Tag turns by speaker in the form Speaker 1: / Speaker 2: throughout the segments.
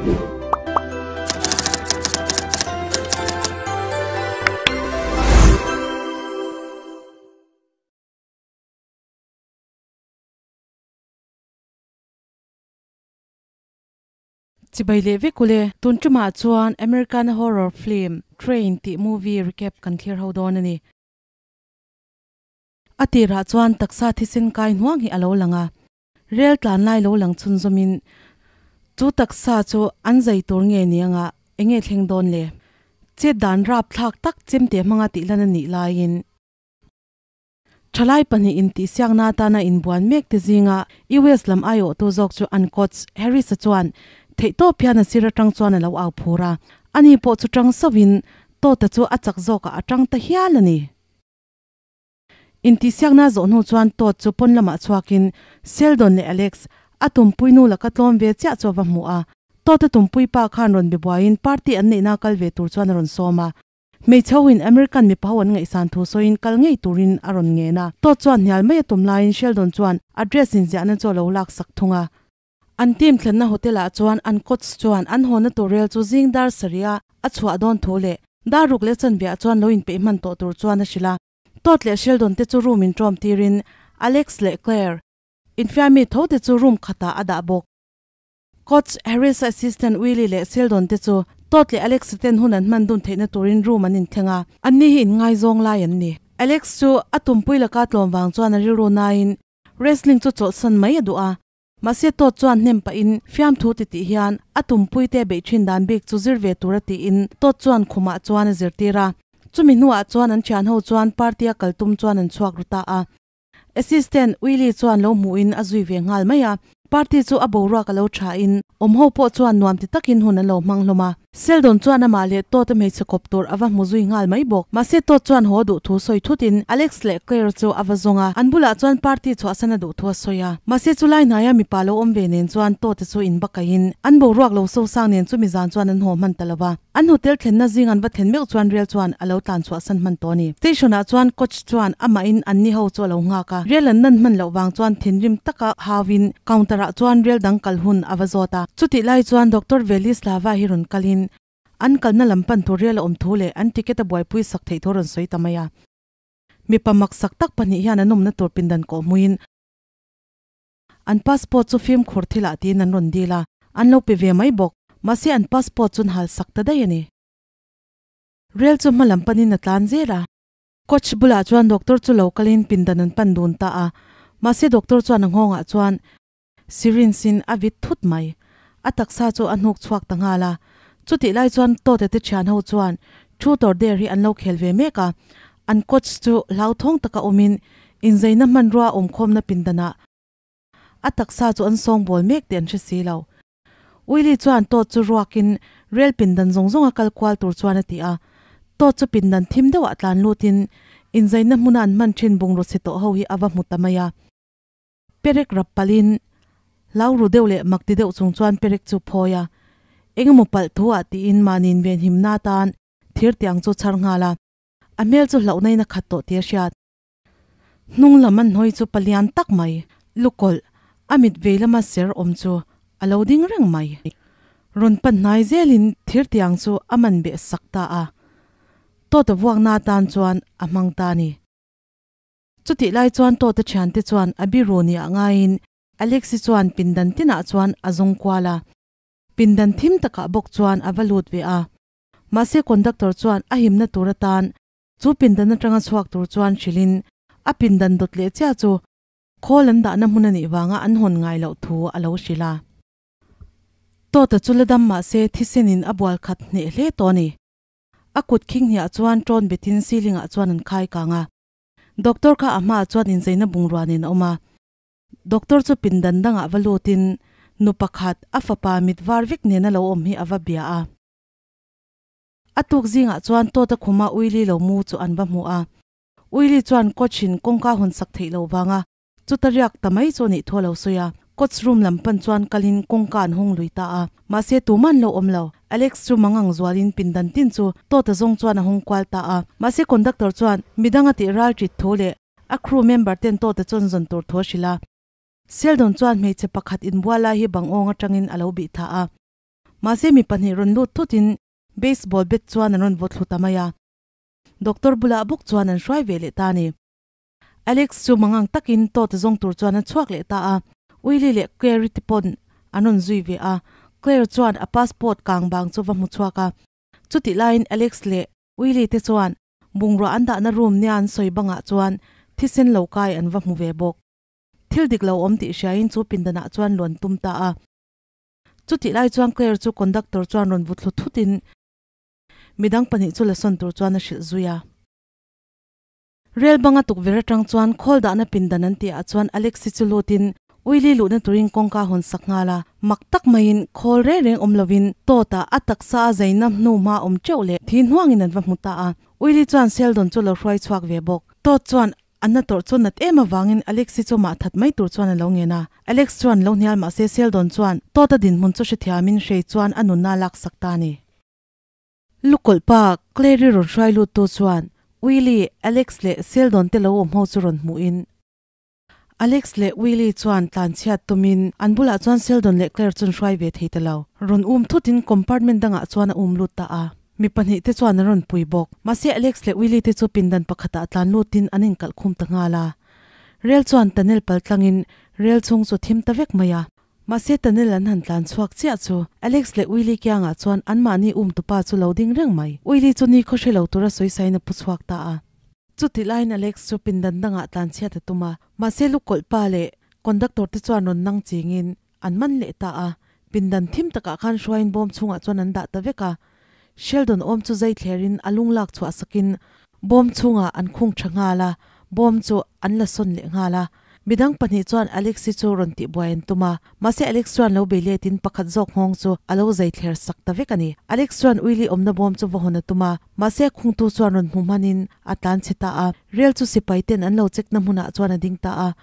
Speaker 1: Chibai leh vek ule, tun tumah chuan American horror film Train tih movie recap kan thlir ho dawn a ni. A tirah chuan taksa thisen kai hnuang hi a lo lang a, rel tlan lai lo lang chhunzawmin chu taksa chu an zai tur nge ni anga enge thleng dawn le? Chet dan rapthlak tak chemte hmanga tih lan a nih laiin thalai pahnih intihsiakna atana inbuan mek te zinga US lam aiawhtu zawk chu an coach Harris-a chuan theihtawp hian a sir atang chuan a lo au phur a, ani pawh chu tang sauhin Todd-a chu a chak zawkah a tang ta hial a ni. Intihsiakna zawh hnu chuan Todd chu pawn lamah chhuakin Sheldon leh Alex, a tumpui nu laka tlawm ve chiah chu a va hmu a. Todd-a tumpui pa khan rawn be buaiin party an neihna kal ve tur chuan a rawn sawm a. Hmeichhe hoin American mipa ho an ngaihsan thu sawiin kal ngei turin a rawn ngen a. Todd chuan hnial mai a tum laiin Sheldon chuan a dress inziahna chu a lo laksak thung a. An team thlenna hotel ah chuan an coach chuan an hawnna tur rel chu zing dar sarih a a chhuah dawn thu leh dar ruk leh chanve ah chuan lo inpeih hman tawh tur chuan a hrilh a. Todd leh Sheldon te chu room in ṭawm tirin Alex leh Claire infiammi tho te chu room khatah a dah bawk. Coach Harris assistant Willie leh Sheldon te chu Todd leh Alex ten hun an hman dun theihna turin room an inthleng a, anni hi inngaizawng lai an ni. Alex chu a tumpui laka tlawm vang chuan a rilru nain wrestling chu chawlhsan mai a duh a, mahse Todd chuan hnem pahin fiamthu ti tih hian a tumpui te beih thin dan bik chu zir ve tura tiin Todd chuan khumah chuan a zirtir a. Chumi hnuah chuan an thian ho chuan party a kal tum chuan an chhuak ru ta a. Assistant Willie chuan lo hmuhin a zui ve nghal mai a. Party chu a boruak a lo thain awm ho pawh chuan nuam ti takin hun an lo hmang hlawm a. Sheldon chuan amah leh Todd a hmeichhe kawp tur a va hmu zui nghal mai bawk. Mahse Todd chuan haw duh thu sawi thutin Alex leh Claire chu a va zawng a, an bulah chuan party chhuahsan a duh thu a sawi a. Mahse chu lai hnaia mipa lo awm ve nen chuan Todd-a chu inbakaihin an boruak lo sosang nen chumi zan chuan an haw hman ta lo va. An hotel thlenna zing an va thlen meuh chuan rel chuan a lo tlan chhuahsan hman tawh a ni. Station ah chuan coach chuan amahin anni ho chu a lo nghak a, rel an nan hman loh vang chuan thinrim taka hauin counter ah chuan rel dang kal hun a va zawt a. Chutih lai chuan Doctor Velislava hi rawn kalin an kalna lam pan tur rel a awm thu leh an ticket a buaipui sak theih thu a rawn sawi ta mai a. Mipa maksak tak pahnih hian an awmna tur pindan kawh hmuin An passport chu fimkhur thilah tiin an rawn dil a, an lo pe ve mai bawk. Mahse an passport chu an hal sak ta daih a ni. Rel chu hma lam panin a tlan zel a. Coach bulah chuan doctor chu lo kalin pindan an pan dun ta a, mahse doctor chuan a nghawngah chuan syringe in a vit thut mai. A taksa chu a hnuk chhuak ta nghal a. Chutih lai chuan Tote te thian ho chuan truth or dare hi an lo khel ve mek a. An coach chu hlauthawng taka awmin inzeina hmanrua awmkhawmna pindanah a taksa chu an sawngbawl mek tih an hre si lo. Willie chuan Todd chu ruakin rel pindan zawng zawnga kal kual tur chuan a ti a. Todd chu pindan thim deuhah tlan lutin inzeina hmuna an hman thin bungraw chhe tawh ho hi a va hmu ta mai a. Perek rap palhin hlau ru deuh leh mak ti deuh chung chuan perek chu phawi a. Engemaw palh thu ah tiin mahni invenhimna atan thir tiang chu chhar nghal a. A hmel chu hlauhna in a khat tawh tih a hriat. Hnung lam an hawi chu palian tak mai, lukawlh, a mit vei lama ser awm chu a lo ding reng mai. Rawn pan hnai zelin thir tiang chu a man beh sak ta a, Tawta vuakna atan chuan a hmang ta a ni. Chutih lai chuan Tawta thiante chuan a biru ni ah ngaiin Alexi chuan pindan tinah chuan a zawng kual a, pindan thim takah bawk chuan a va lut ve a. Mahse conductor chuan a himna tur atan Chu pindan atanga chhuak tur chuan hrilhin a pindan dawt leh chiah chu khawl an dahna hmun a nih vanga an hawn ngai loh thu a lo hrilh a. Tawta chu la dam mahse thisenin a bual khat hneh hle tawh a ni. A kut khing hniah chuan ṭawn betin ceiling ah chuan an khai kang a. Doctor kha a hmaah chuan inzeina bungrua nen a awm a. Doctor chu pindan dangah va lutin nu pakhat a fapa mit var vek nena lo awm hi a va bia a. A tuk zingah chuan Tawta khuma Uili lo mu chu an va hmu a. Uili chuan coach in kawngka hawn sak theih loh vanga chuta riak ta mai chu a nih thu a lo sawi a. Coach room lam pan chuan kalin kawngka an hawng lui ta a. Mahse tuman lo awm lo. Alex chu mangang zualin pindan tin chu Tawta zawng chuan a hawng kual ta a. Mahse conductor chuan midang a tih ral ṭit thu leh a crew member ten Tawta chuan zawn tur thu a hrilh a. Sheldon chuan hmeichhe pakhat inbual lai hi bang awng atangin a lo bih tha a. Mahse mi pahnih rawn lut thutin baseball bat chuan an rawn vaw thlu ta mai a. Doctor bulah bawk chuan an hruai ve leh ta a ni. Alex chu mangang takin Todd zawng tur chuan a chhuak leh ta a. Willie leh Claire-i te pawn an rawn zui ve a. Claire chuan a passport kang bang chu va hmu chhuak a. Chutih laiin Alex leh Willie te chuan bungrua an dahna room nia an sawi bangah chuan thisen lo kai an va hmu ve bawk. Thil dik lo awm tih hriain chu pindanah chuan luan tum ta a. Chutih lai chuan Claire chu conductor chuan rawn vuthlu thutin midang pahnih chu la sawn tur chuan a hrilh zui a. Rel banga tukverh atang chuan khawl dahna pindan an tihah chuan Alexi chu lutin Willie luhna turin kawngka a hawn sak nghal a. Mak tak maiin khawl reng reng awm lovin Todd-a a taksa a zaina hnu hma awm teuh leh thi hnuangin an va hmu ta a. Willie chuan Sheldon chu lo hruai chhuak ve bawk. Todd chuan A na tawrh chu nat em avangin Alexi chu mah that mai tur chuan a lo ngen a. Alex chuan lo hnial mahse Sheldon chuan Todd-a dinhmun chu hrethiamin hrei chuan a nunna a laksak ta a ni. Lukawlh pa Clary rawn hruai luttu chuan Willie, Alex leh Sheldon te lo awm ho chu rawn hmuhin Alex leh Willie chuan tlanchhiat tumin an bulah chuan Sheldon leh Claire chuan hruai ve thei ta lo. Rawn um thutin compartment dangah chuan a um lut ta a. Mi pahnih te chuan an rawn pui bawk. Mahse Alex leh Willie te chu pindan pakhatah tlan lutin an inkalh khum ta nghal a. Rel chuan tunnel pal tlangin rel chhung chu thim ta vek mai a. Mahse tunnel an han tlan chhuak chiah chu Alex leh Willie kiangah chuan anmahni um tupa chu lo ding reng mai. Willie chu ni khaw hre lo tura sawisain a pu chhuak ta a. Chutih laiin Alex chu pindan dangah tlan chhiat a tum a. Mahse lukawlh pa leh conductor te chuan rawn nang chingin An man leh ta a, pindan thim takah khan hruaiin bawm chhungah chuan an dah ta vek a. Sheldon awm chu zai thlerin a lung lak chhuah sakin bawm chhungah an khung tha nghal a, bawm chu an la sawn leh nghal a. Midang pahnih chuan Alex-i chu rawn tihbuai an tum a, mahse Alex chuan lo bei letin pakhat zawk nghawng chu a lo zai thler sak ta vek a ni. Alex chuan Willie awmna bawm chu va hawn a tum a, mahse a khungtu chuan rawn hmu hmanin a tlan chhe ta a. Rel chu sipai ten an lo check na hmunah chuan a ding ta a.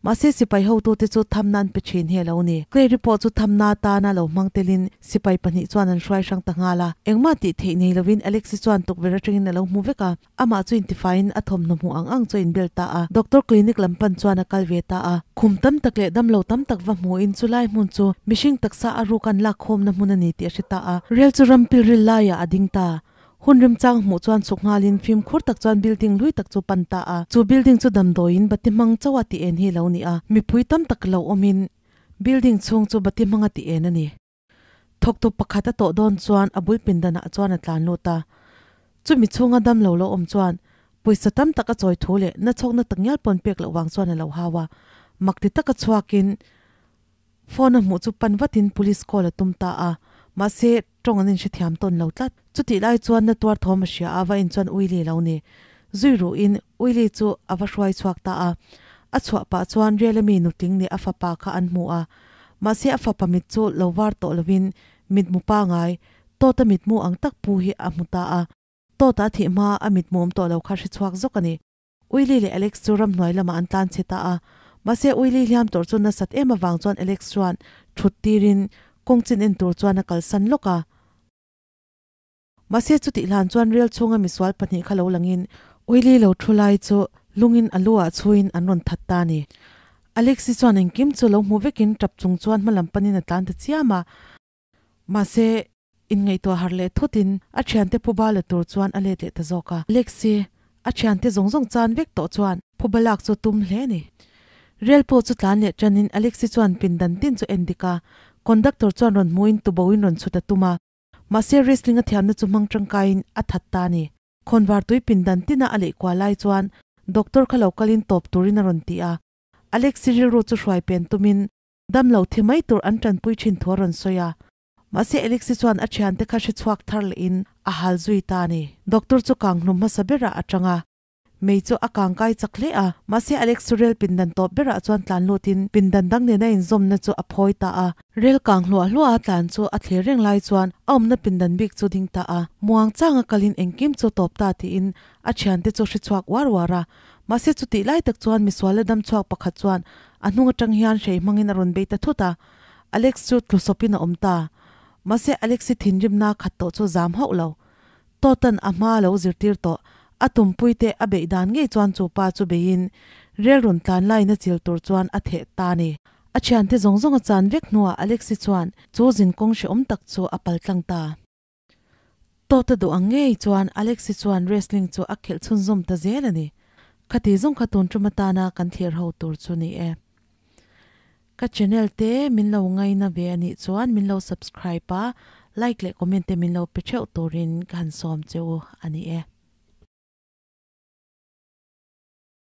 Speaker 1: Mahse sipai hotute chu thamna an pe thin hi a lo ni. Clary pawh chu thamna atana lo hmang telin sipai pahnih chuan an hruai hrang ta nghal a. Engmah tih theih nei lovin Alexi chuan tukverh atangin a lo hmu vek a. Amah chu intifaiin a thawmhnaw hmuh ang ang chu a inbel ta a. Doctor clinic lam pan chuan a kal ve ta a. Khum tam tak leh damlo tam tak va hmuhin chulai hmun chu mihring taksa a ruk an lak khawmna hmun a ni tih a hre ta a. Rel chu ram pilril laiah a ding ta. Hun remchang hmuh chuan chhuk nghalin fimkhur tak chuan building hlui tak chu pan ta a. Chu building chu damdawiin bati hmang chauh a tih en hi lo ni a. Mipui tam tak lo awmin building chhung chu bati hmanga tih en a ni. Thawktu pakhat a tawh dawn chuan a bul pindanah chuan a tlan lut a. Chumi chhunga damlo lo awm chuan pawisa tam tak a chawi thu leh nachhawkna tak ngial pawn pek loh vang chuan a lo hau a. Makti taka chhuakin Phone a hmuh chu pan vatin police call a tum ta a, mahse tawng an inhrethiam tawn lo tlat. Chutih lai chuan na tuar thawm a hria a, va in chuan Willie lo ni. Zui ruhin Willie chu a va hruai chhuak ta a. A chhuah pah chuan Riala mi nutling leh a fapa kha an hmu a, mahse a fapa mit chu lo var tawh lovin mitmu pangai, Tawta mitmu ang tak pu hi a hmu ta a. Tawta a thih hma a mitmu awm tawh lo kha hre chhuak zawk a ni. Willie leh Alex chu ramhnuai lamah an tlan chhe ta a, mahse Willie hliam tawrh chu nasat em avang chuan Alex chuan thut tirin kawng chin en tur chuan a kalsan lawk a. Mahse chutih hlan chuan rel chhunga misual pahnih kha lo langin Willie lo thu lai chu lungin a lu ah chhuiin an rawn that ta a ni. Alex hi chuan engkim chu lo hmu vekin tap chung chuan hmalam panin a tlan ta chiam a. Mahse, inngaihtuah harh leh thutin a thiante phuba la tur chuan a let leh ta zawk a. Lexi, a thiante zawng zawng chan vek tawh chuan phuba lak chu tum hle a ni. Rel pawh chu tlan leh tanin Alexi chuan pindan tin chu en dik a, conductor chuan rawn hmuhin tuboin rawn chhut a tum a. Mahse, wrestling a thiamna chu hmang tangkaiin a that ta a ni. Khawnvar tui pindan tina a leh kual lai chuan doctor kha lo kalin tawp turin a rawn ti a. Alexi rilru chu hruai pen tumin Damlo thi mai tur an tanpui thin thu a rawn sawi a, mahse Alexi chuan a thiante kha hre chhuak thar lehin a hal zui ta a ni. Doctor chu kang hlum hmasa berah a tang a, mei chu a kang kai chak hle a, mahse Alex chu rel pindan tawp berah chuan tlan lutin pindan dang nena inzawmna chu a phawi ta a. Rel kang hluah hluah a tlan chu a thlir reng lai chuan a awmna pindan bik chu ding ta a, muang changa kalin engkim chu tawp ta tiin a thiante chu hre chhuak uar uar a, mahse chutih lai tak chuan misuala dam chhuak pakhat chuan a hnung atang hian hrei hmangin a rawn bei ta thut a, Alex chu tlu sawpin a awm ta. Mahse Alex-i thinrimna khat tawh chu zam hauh lo. Tawtan a hma lo zirtir tawh, a tumpui te a beih dan ngei chuan chu pa chu beiin rel rawn tlan laiin a chil tur chuan a theh ta a ni. A thiante zawng zawng a chan vek hnuah Alexi chuan chu zinkawng hrehawm tak chu a paltlang ta. Tawta duh ang ngei chuan Alexi chuan wrestling chu a khelh chhunzawm ta zel a ni. Khati zawng kha tun tum atana kan thlir ho tur chu ni e. Ka channel te min lo ngaina ve a nih chuan min lo subscribe a, like leh comment te min lo pe theuh turin ka han sawm che u a ni e.